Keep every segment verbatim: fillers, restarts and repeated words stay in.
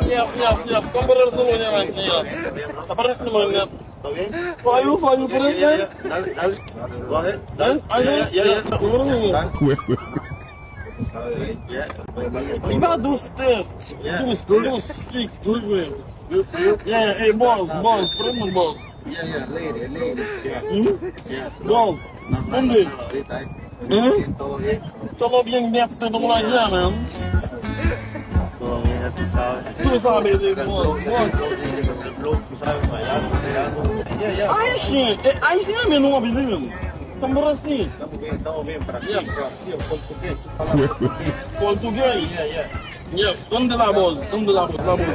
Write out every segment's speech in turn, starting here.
Yes, yes, yes. Comprende su línea, man. Yeah. Aparentemente, man. ¿Todo bien? For you, for you, por eso. Dale, dale. Go ahead. Dale. Yeah, yeah, yeah. Dale. Iba dous, te. Yeah. Dous, dous, six, dous, güey. Yeah, hey, boss, boss, prenme, boss. Yeah, yeah, lady, lady. Yeah. Hmm? Yeah. Boss, ¿dónde? Ahorita, eh. Hmm? Todo bien. Todo bien, ya, te tomo la llave, ¿no? Todo bien, ya tú sabes. Tú sabes, sí, boss, boss. Tú sabes, bailando, bailando. Yeah, yeah. Ayisyen, eh, ayisyen renmen nou anpil, wi, menm. Estamos así. Estamos bien, estamos bien, Brasil, yeah. Brasil, portugués, tú hablas portugués. Portugués. Yeah, yeah. Yes, ¿dónde la voz? ¿Dónde la voz? La voz.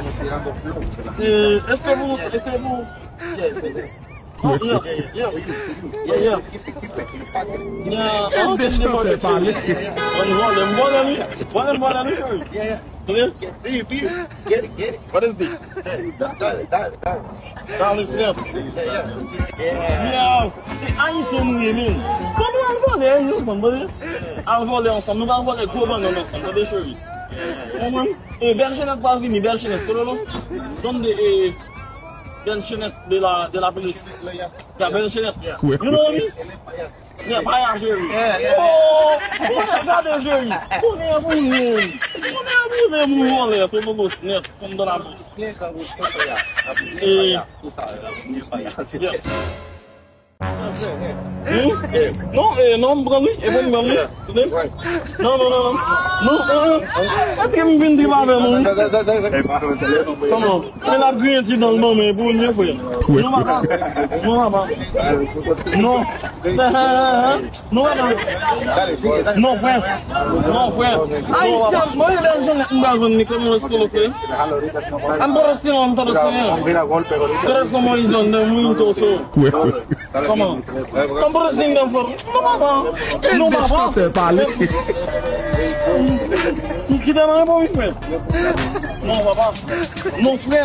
Eh, este bu, este bu. Yes, yes, yes. Yeah, yes. Yeah, oh, this is what it's about. Vole, vole, vole, vole, vole. Yeah, yeah. Clear? Get, get, get, get. What is this? Dale, dale, dale. Dale, step. Yeah, yeah. Yes. Ayisyen nou ye, men. Fò nou al vole, nou ansanm, tande? Al vole ansanm. Nou pral vole gwo bannann ansanm, tande, cheri? Konprann? E, Bèl Chenèt pral vini, Bèl Chenèt, Kololo. Donde, e, Bèl Chenèt de la, de la Penis. Ya, Bèl Chenèt. You know me? Ya, pa ya, cheri. Oh, konnen gade, cheri. Konnen pou mwen. Konnen pou mwen, mwen, vole, Kololo, Chenèt, konn de la bous. E, yes. Hmm? Non, e, non, m pran wi. E bon, m pran wi. Tande? Non, non, non, non. Non, e, e. Èske m vin trip avè nou wi? Kòman? Men l ap griyen ti dan l ban mwen pou l ye, frè. Non, papa. Non, papa. Non. Non, papa. Non, frè. Non, frè. Ayisyen, mwen, Bèl Chenèt, m pa jwenn li. Kòman èske l fè? An pwodosyon, an pwodosyon. Corazón muy grande, muy toso. Kòman? Kòman pwodosyon, an fò? Non, papa. Non, papa. Kite mwen reponn, wi, frè. Non, papa. Non, frè.